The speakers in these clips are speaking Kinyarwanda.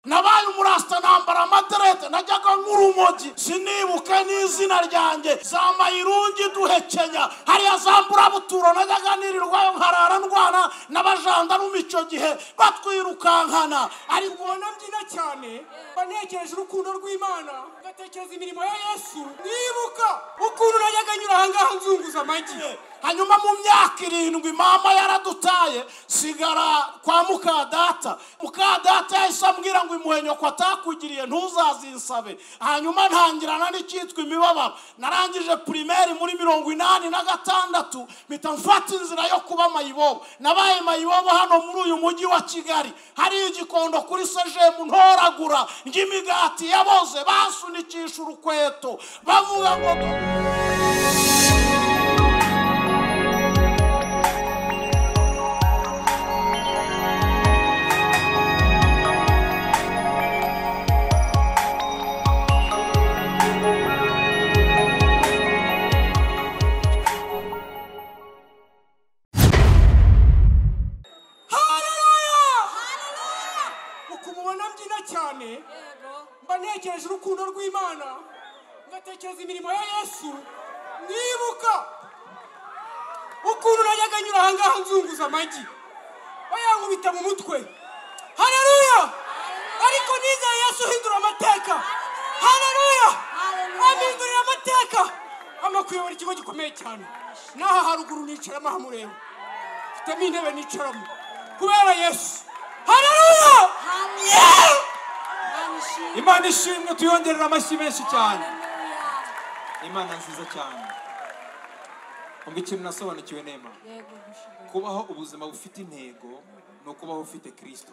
Nabaye umurasta nambara amaderete, najyaga nk'urumogi, sinibuke n'izina ryanjye. Za mayirungi duhekenya, hariya za mburabuturo najyaga nirirwayo nkarara ndwana n'abajandarume icyo gihe batwirukankana. Ariko ubona mbyina cyane, mba ntekereje urukundo rw'Imana, ngatekereza imirimo ya Yesu, nibuka ukuntu najyaga nyura aha ngaha nzunguza amagi. Hanyuma mu myaka 7 mama yaradutaye, sigara kwa mukadata. Mukadata yahise ambwira ngo imuhenyo ko atakugiriye ntuzazinsabe. Hanyuma ntangirana n'icyitwa imibabaro. Narangije primaire muri 86, mpita mfata inzira yo kuba mayibobo. Nabaye mayibobo hano muri uyu mujyi wa Kigali, hari igikondo kuri sejemu ntoragura ng'imigati yaboze, basunikisha urukweto bavuga ngo mba ntekereje urukundo rw'Imana, ngatekereza imirimo ya Yesu, nibuka ukuntu najyaga nyura aha ngaha nzunguza amagi bayankubita mu mutwe. Haleluya! Ariko nizeye Yesu uhindura amateka. Haleluya! Amindurira amateka, amakuyobora ikigo gikomeye cyane. N'aha haruguru nicaramo aha mureba, mfitemo intebe nicaramo kubera Yesu. Haleluya! Imana ishimwe, tuyongerera amashyi menshi cyane. Imana nziza cyane. Umva ikintu nasobanukiwe nema, kubaho ubuzima bufite intego ni ukubaho ufite Kristo.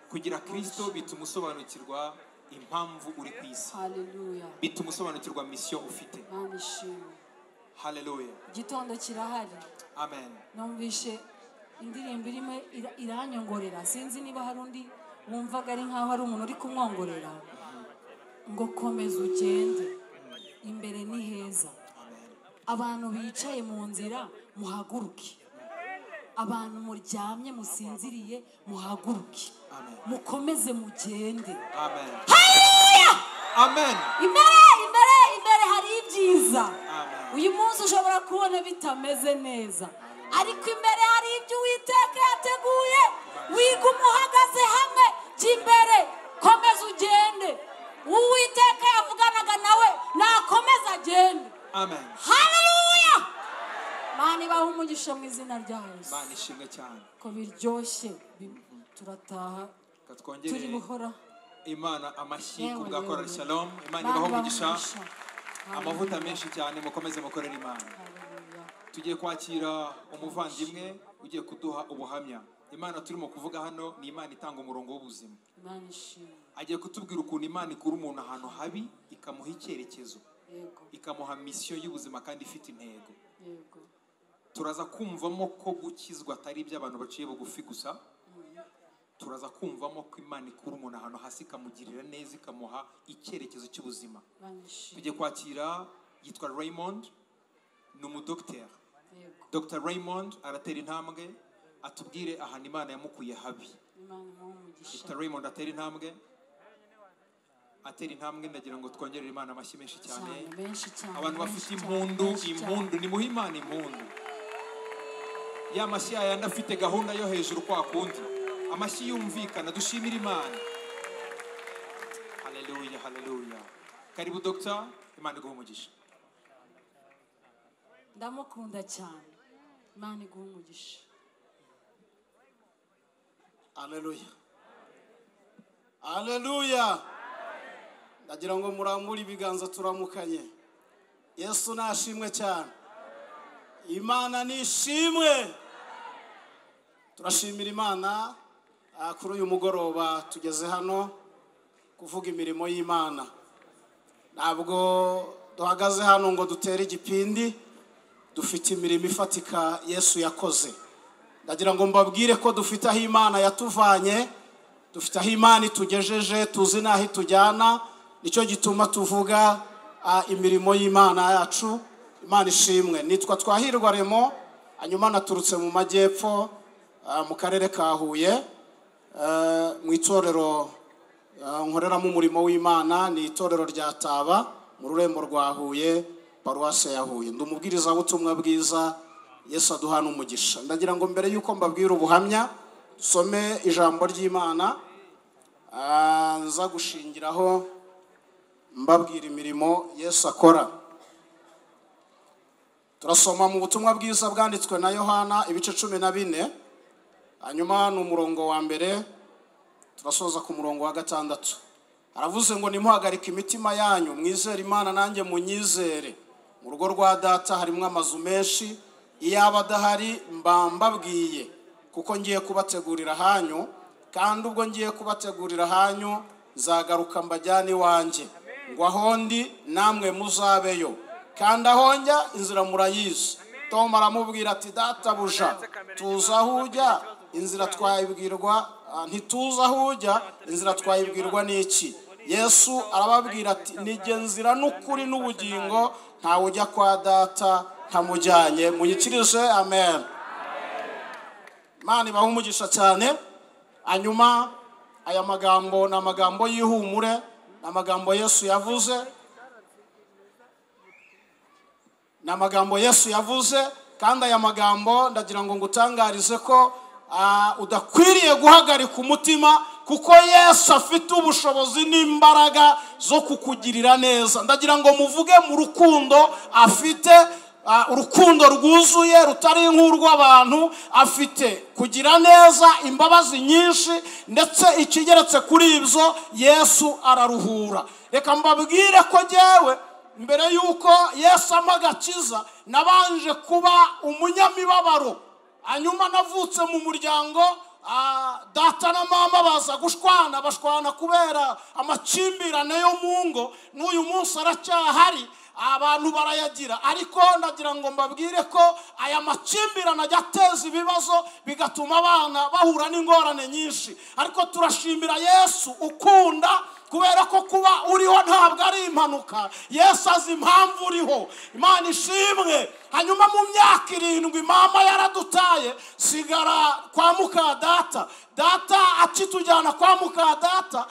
Kugira Kristo bituma usobanukirwa impamvu uri ku isi, bituma usobanukirwa mission ufite. Haleluya. Igitondo kirahari. Amen. Numvishe indirimbo irimo iranyongorera, sinzi niba hari undi wumvaga ari nkaho ari umuntu uri kumwongorera ngo komeza ugende, imbere ni heza. Abantu bicaye mu nzira muhaguruke, abantu muryamye musinziriye muhaguruke, mukomeze mugende. Amen. Haleluya. Amen. Imbere imbere imbere hari ibyiza. Uyu munsi ushobora kubona bitameze neza, ariko imbere hari ibyo Uwiteka yateguye. Wiguma uhagaze hamwe, jya imbere, komeza ugende. Uwiteka yavuganaga nawe, nakomeza agende. Amen. Haleluya. Mana ibahe umugisha mu izina rya Yesu. Mana ishimwe cyane. Ko biryoshye, turataha turi buhora. Imana amashyi ku bwa Korali Shalom. Imana ibahe umugisha, amavuta menshi cyane, mukomeze mukorere Imana. Tugiye kwakira umuvandimwe ugiye kuduha ubuhamya. Imana turimo kuvuga hano ni Imana itanga umurongo w'ubuzima. Agiye kutubwira ukuntu Imana ikura umuntu ahantu habi ikamuha icyerekezo, ikamuha mission y'ubuzima kandi ifite intego. Turaza kumvamo ko gukizwa atari iby'abantu baciye bugufi gusa. Turaza kumvamo ko Imana ikura umuntu ahantu hasi ikamugirira neza, ikamuha icyerekezo cy'ubuzima. Tugiye kwakira, yitwa Raymond, ni umudokiteri. Dr. Raymond aratera intambwe atubwire ahantu Imana yamukuye habi. Dr. Raymond atera intambwe, atera intambwe. Ndagira ngo twongerere Imana amashyi menshi cyane. Abantu bafite impundu, impundu, nimuhe Imana impundu. Ya mashyi yayandi afite gahunda yo hejuru kwa kundi, amashyi yumvikana, dushimire Imana. Haleluya, haleluya. Karibu Dr. Imana iguhe umugisha. Ndamukunda cyane. Imana iguhe umugisha. Haleluya. Haleluya. Ndagira ngo murambure ibiganza turamukanye. Yesu nashimwe cyane. Imana nishimwe. Turashimira Imana kuri uyu mugoroba tugeze hano kuvuga imirimo y'Imana. Ntabwo duhagaze hano ngo dutere igipindi, dufite imirimo ifatika Yesu yakoze. Ndagira ngo mbabwire ko dufite aho Imana yatuvanye, dufite aho Imana itugejeje, tuzi n'aho itujyana. Nicyo gituma tuvuga imirimo y'Imana yacu. Imana ishimwe. Nitwa Twahirwa Remo, hanyuma naturutse mu majyepfo mu karere ka Huye, mu itorero Nkoreramo umurimo w'Imana, ni itorero rya Taba mu rurembo rwa Huye, paruwase ya Huye. Ndi umubwirizabutumwa bwiza, Yesu aduhana umugisha. Ndagira ngo mbere yuko mbabwira ubuhamya dusome ijambo ry'Imana, nza gushingiraho mbabwira imirimo Yesu akora. Turasoma mu butumwa bwiza bwanditswe na Yohana ibice 14, hanyuma ni umurongo wa mbere turasoza ku murongo wa 6. Aravuze ngo nimuhagarike imitima yanyu, mwizere Imana nanjye munyizere. Mu rugo rwa data harimo amazu menshi, iyaba adahari mba mbabwiye, kuko ngiye kubategurira hanyu, kandi ubwo ngiye kubategurira hanyu nzagaruka mbajyane iwanjye, ngo aho ndi namwe muzabeyo, kandi aho njya inzira murayizi. Tom aramubwira ati databuja, tuzi aho ujya, inzira twayibwirwa, ntituzi aho ujya, inzira twayibwirwa n'iki? Yesu arababwira ati nijye nzira n'ukuri n'ubugingo, ntawe ujya kwa data ntamujyanye. Munyikirize amen. Imana ibahe umugisha cyane. Hanyuma aya magambo ni amagambo y'ihumure, ni amagambo Yesu yavuze, ni amagambo Yesu yavuze. Kandi aya magambo ndagira ngo ngutangarize ko udakwiriye guhagarika umutima, kuko Yesu afite ubushobozi n'imbaraga zo kukugirira neza. Ndagira ngo muvuge mu rukundo afite, urukundo rwuzuye rutari nk'urw'abantu. Afite kugira neza, imbabazi nyinshi, ndetse ikigeretse kuri ibyo Yesu araruhura. Reka mbabwire ko jyewe mbere yuko Yesu ampa agakiza nabanje kuba umunyamibabaro. Hanyuma navutse mu muryango, data na mama baza gushwana, bashwana kubera amakimbirane yo mu ngo, n'uyu munsi aracyahari, abantu barayagira. Ariko ndagira ngo mbabwire ko aya makimbirane ajya ateza ibibazo, bigatuma abana bahura n'ingorane nyinshi. Ariko turashimira Yesu ukunda, kubera ko kuba uriho ntabwo ari impanuka. Yesu azi impamvu uriho. Imana ishimwe. Hanyuma mu myaka 7 mama yaradutaye, sigara kwa muka data. Data akitujyana kwa muka data,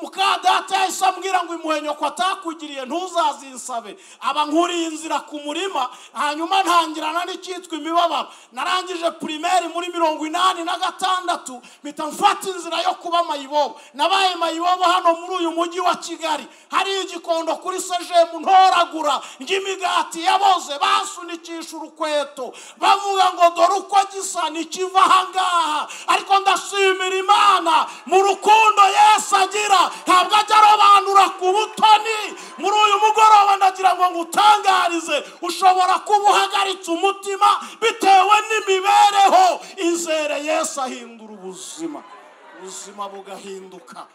muka data yahise ambwira ngo imuhenyo ko atakugiriye ntuzazinsabe. Aba nkuriye inzira ku murima, hanyuma ntangirana n'icyitwa imibabaro. Narangije primaire muri 86, mpita mfata inzira yo kuba mayibobo. Nabaye mayibobo hano muri uyu mujyi wa Kigali, hari igikondo kuri sejemu ntoragura ng'imigati yaboze, basunikisha urukweto bavuga ngo dore uko gisa nikiva ahangaha. Ariko ndashimira Imana mu rukundo Yesu agira, ntabwo ajya arobanura ku butoni. Muri uyu mugoroba ndagira ngo ngutangarize, ushobora kuba uhagaritse umutima bitewe n'imibereho. Izere Yesu ahindura ubuzima, ubuzima bugahinduka.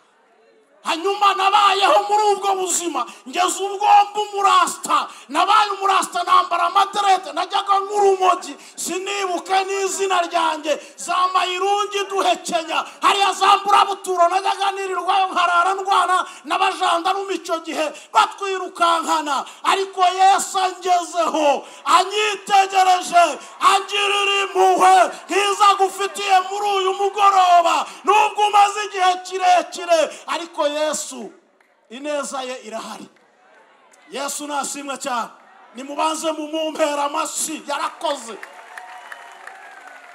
Hanyuma nabayeho muri ubwo buzima ngeze ubwo mba umurasta. Nabaye umurasta nambara amaderete, najyaga nk'urumogi, sinibuke n'izina ryanjye, za mayirungi duhekenya, hariya za mburabuturo najyaga nirirwayo nkarara ndwana n'abajandarume icyo gihe batwirukankana. Ariko Yesu angezeho, anyitegereje, angirira impuhwe nkiza gufitiye muri uyu mugoroba, nubwo umaze igihe kirekire, ariko Yesu ineza ye irahari. Yesu nashimwe cyane. Nimubanze mumumpera amashyi, yarakoze.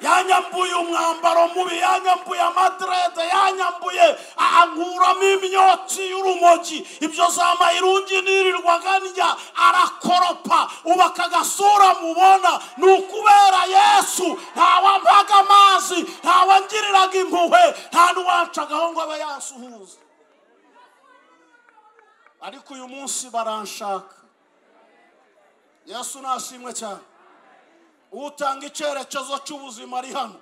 Yanyambuye umwambaro mubi, yanyambuye amadrede, yanyambuye ankuramo imyotsi y'urumogi, ibyo za mayirungi nirirwaga ndya, arakoropa. Ubu akagasura mubona ni ukubera Yesu. Ntawampaga amazi, ntawangiriraga impuhwe, nta n'uwancagaho ngo abe yansuhuza. Ariko uyu munsi baranshaka. Yesu nashimwe cyane. Utanga icyerekezo cy'ubuzima ari hano.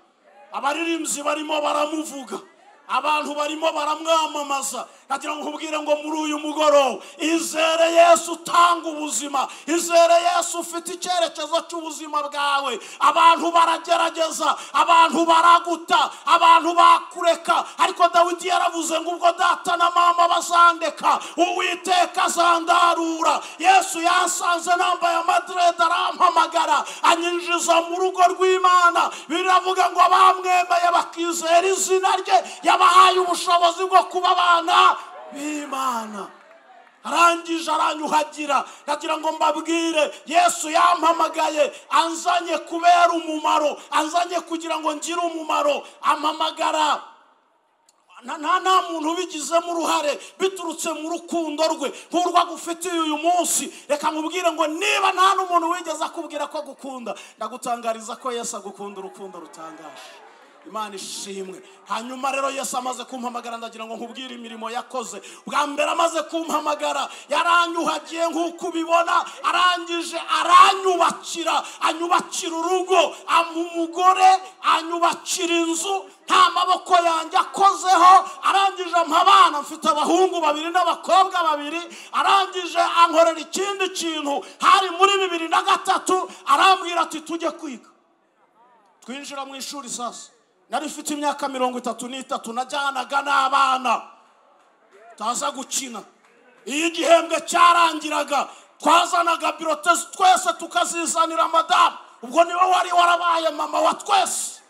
Abaririmbyi barimo baramuvuga, abantu barimo baramwamamaza. Nagira ngo nkubwire ngo muri uyu mugoroba izere Yesu utanga ubuzima, izere Yesu ufite icyerekezo cy'ubuzima bwawe. Abantu baragerageza, abantu baraguta, abantu bakureka, ariko Dawidi yaravuze ngo ubwo data na mama bazandeka, Uwiteka azandarura. Yesu yasanze nambaye amadrede, arampamagara, anyinjiza mu rugo rw'Imana. Biravuga ngo bamwemeye bakizera izina rye, yabahaye ubushobozi bwo kuba abana. b'Imana. Arangije aranyuhagira. Ndagira ngo mbabwire, Yesu yampamagaye anzanye kubera umumaro, anzanye kugira ngo ngire umumaro. Ampamagara nta muntu ubigizemo uruhare, biturutse mu rukundo rwe nk'urwo agufitiye uyu munsi. Reka nkubwire ngo niba nta n'umuntu wigeze akubwira ko agukunda, ndagutangariza ko Yesu agukunda urukundo rutangaje. Imana ishimwe. Hanyuma rero Yesu amaze kumpamagara, ndagira ngo nkubwire imirimo yakoze. Bwa mbere amaze kumpamagara yaranyuhagiye nk'uko ubibona, arangije aranyubakira, anyubakira urugo, ampa umugore, anyubakira inzu nta maboko yanjye akozeho. Arangije ampa abana, mfite abahungu babiri n'abakobwa babiri. Arangije ankorera ikindi kintu, hari muri 2003, arambwira ati tujye kwiga. Twinjira mu ishuri sasa. Nari mfite imyaka 33, najyanaga n'abana taza gukina. Iyo igihembwe cyarangiraga twazanaga birote twese tukazizanira madamu, ubwo niwe wari warabaye mama wa twese.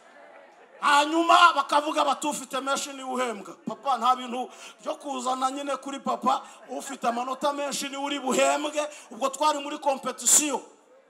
Hanyuma bakavuga bati ufite menshi ni uhembwa. Papa nta bintu byo kuzana nyine kuri papa, ufite amanota menshi ni uri buhembwe. Ubwo twari muri competition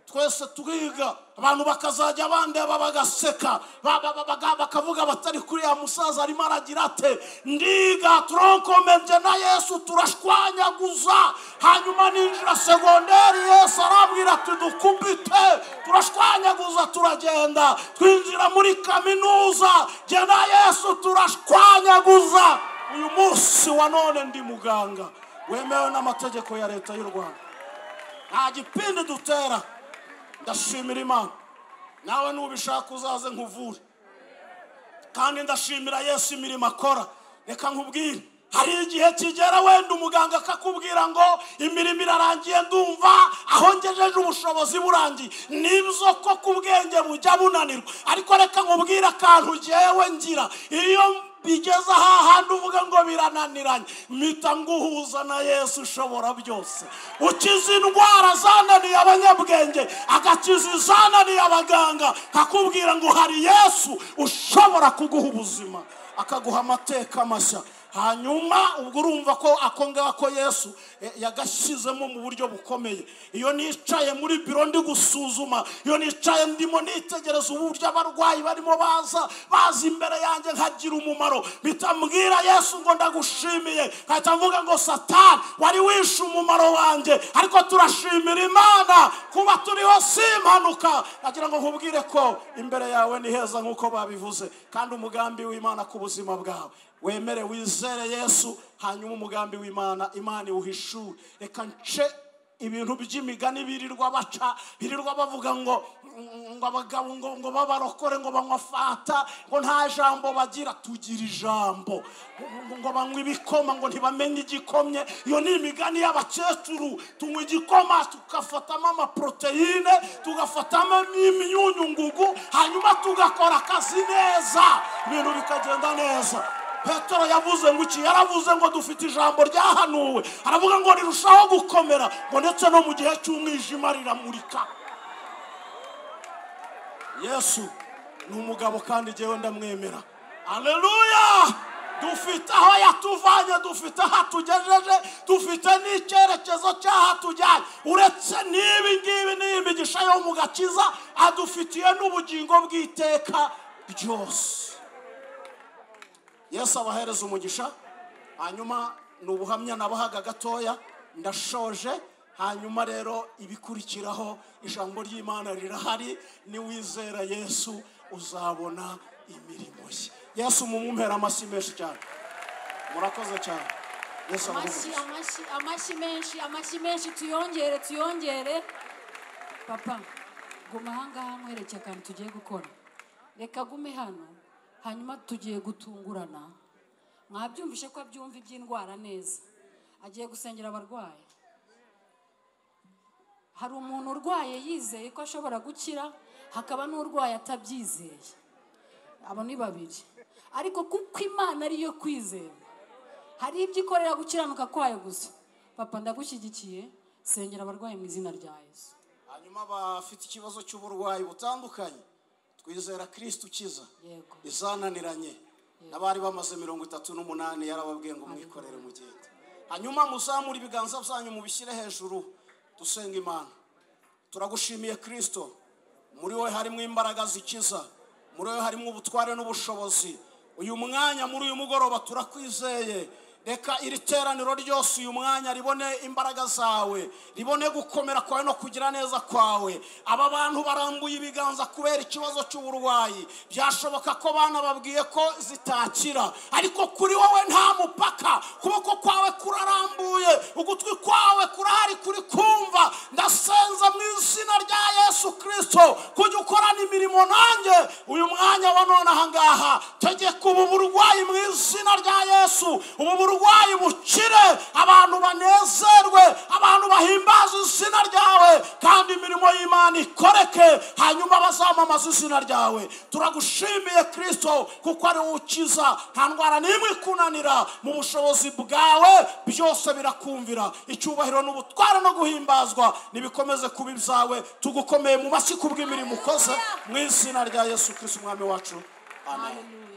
twese twiga, abantu bakazajya bandeba bagaseka, bakavuga batari kuri ya musaza arimo aragira ate. Ndiga tronkomenje na Yesu turashwanyaguza. Hanyuma ninjira segonderi, Yesu arambwira ati dukubite, turashwanyaguza turagenda. Twinjira muri kaminuza, jye na Yesu turashwanyaguza. Uyu munsi wa none ndi muganga wemewe n'amategeko ya leta y'u Rwanda. Nta gipindi dutera. Ndashimira Imana. Nawe nubishaka uzaze nkuvure. Kandi ndashimira Yesu imirimo akora. Reka nkubwire, hari igihe kigera wenda umuganga akakubwira ngo imirimo irarangiye, ndumva aho ngejeje ubushobozi burangiye. Nibyo ko kubwenge bujya bunanirwa, ariko reka nkubwire akantu jewe ngira. Iyo bigeze hahandi uvuga ngo birananiranye, mpita nguhuza na Yesu ushobora byose, ukiza indwara zananiye abanyabwenge, agakiza izananiye abaganga. Akakubwira ngo hari Yesu ushobora kuguha ubuzima, akaguha amateka mashya. Hanyuma ubwo urumva ko ako ngako Yesu yagashyizemo mu buryo bukomeye. Iyo nicaye muri biro ndi gusuzuma, iyo nicaye ndimo nitegereza uburyo abarwayi barimo baza imbere yanjye nkagira umumaro, bitambwira Yesu ngo ndagushimiye. Nkahita mvuga ngo Satani wari wishe umumaro wanjye, ariko turashimira Imana kuba turiho si impanuka. Nagira ngo nkubwire ko imbere yawe ni heza nk'uko babivuze, kandi umugambi w'Imana ku buzima bwawe wemere wizere Yesu, hanyuma umugambi w'Imana Imana iwuhishure. Reka nce ibintu by'imigani birirwa baca, birirwa bavuga ngo abagabo ngo babarokore ngo banywa fanta, ngo nta jambo bagira. Tugira ijambo. Ngo banywa ibikoma ngo ntibamenye igikomye. Iyo ni imigani y'abakecuru. Tunywa igikoma tugafatamo amaproteine, tugafatamo imyunyungugu, hanyuma tugakora akazi neza, ibintu bikagenda neza. Petero yavuze ngo iki? Yaravuze ngo dufite ijambo ryahanuwe, aravuga ngo rirushaho gukomera, ngo ndetse no mu gihe cy'umwijima riramurika. Yesu ni umugabo kandi jyewe ndamwemera. Haleluya! Dufite aho yatuvanye, dufite aho atugejeje, dufite n'icyerekezo cy'aho atujyanye. Uretse n'ibi ngibi n'imigisha yo mu gakiza, adufitiye n'ubugingo bw'iteka ryose. Yesu abahereza umugisha. Hanyuma ni ubuhamya nabahaga gatoya, ndashoje. Hanyuma rero ibikurikiraho, ijambo ry'Imana rirahari. Niwizera Yesu uzabona imirimo ye. Yesu mumumpera amashyi menshi cyane. Murakoze cyane. Yesu amashyi, amashyi, amashyi menshi, amashyi menshi, tuyongere, tuyongere. Papa, guma ahangaha nkwereke akantu tugiye gukora. Reka gume hano, hanyuma tugiye gutungurana. Mwabyumvishe ko abyumva iby'indwara neza. Agiye gusengera abarwayi. Hari umuntu urwaye yizeye ko ashobora gukira, hakaba n'urwaye atabyizeye. Abo ni babiri. Ariko kuko Imana ariyo kwizera, hari ibyo ikorera gukiranuka kwayo gusa. Papa ndagushyigikiye, sengera abarwayi mu izina rya Yesu. Hanyuma bafite ikibazo cy'uburwayi butandukanye, twizera Kristo ukiza izananiranye. N'abari bamaze 38 yarababwiye ngo mwikorere mugende. Hanyuma muzamure ibiganza byanyu mubishyire hejuru, dusenga Imana. Turagushimiye Kristo, muri wowe harimo imbaraga zikiza, muri wowe harimo ubutware n'ubushobozi. Uyu mwanya muri uyu mugoroba turakwizeye. Reka iri teraniro ryose uyu mwanya ribone imbaraga zawe, ribone gukomera kwawe no kugira neza kwawe. Aba bantu barambuye ibiganza kubera ikibazo cy'uburwayi, byashoboka ko banababwiye ko zitakira, ariko kuri wowe nta mupaka. Kuboko kwawe kurarambuye, ugutwi kwawe kurahari kuri kumva. Ndasenza mu izina rya Yesu Kristo kujya ukorana imirimo nanjye uyu mwanya wa none aha ngaha. Tegeka ubu burwayi mu izina rya Yesu, ubu burwayi bukire, abantu banezerwe, abantu bahimbaze izina ryawe, kandi imirimo y'Imana ikoreke, hanyuma bazamamaza izina ryawe. Turagushimiye Kristo kuko ari wowe ukiza, nta ndwara n'imwe ikunanira. Mu bushobozi bwawe byose birakumvira. Icyubahiro n'ubutware no guhimbazwa nibikomeze kuba ibyawe. Tugukomeye mu mashyi kubw'imirimo ukoze, mu izina rya Yesu Kristo umwami wacu, amen.